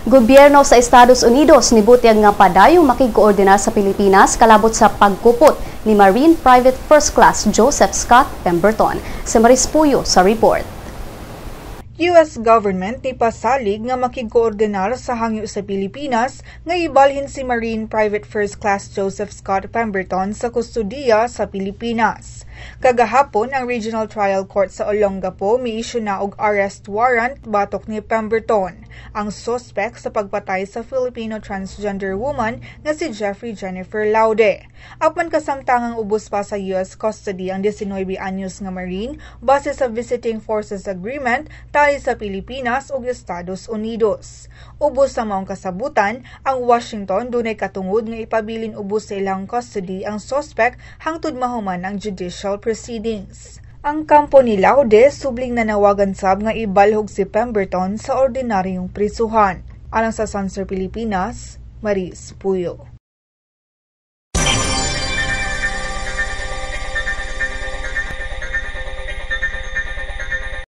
Gobyerno sa Estados Unidos nibutyag nga padayong makigkoordinar sa Pilipinas kalabot sa pagkupot ni Marine Private First Class Joseph Scott Pemberton. Si Maris Puyo sa report. US government ni pasalig nga makigkoordinar sa hangyo sa Pilipinas nga ibalhin si Marine Private First Class Joseph Scott Pemberton sa kustodiya sa Pilipinas. Kagahapon, ang Regional Trial Court sa Olongapo mi-issue na og arrest warrant batok ni Pemberton, ang suspect sa pagpatay sa Filipino transgender woman nga si Jeffrey Jennifer Laude. Apan kasamtangang ubos pa sa US custody ang 19 anyos nga Marine base sa Visiting Forces Agreement tali sa Pilipinas ug Estados Unidos. Ubos sa maong kasabutan, ang Washington dunay katungod nga ipabilin ubos sa ilang custody ang suspect hangtod mahuman ang judicial proceedings. Ang kampo ni Laude subling nanawagan sab nga ibalhog si Pemberton sa ordinaryong prisuhan. Alang sa Sunstar Pilipinas, Maris Puyo.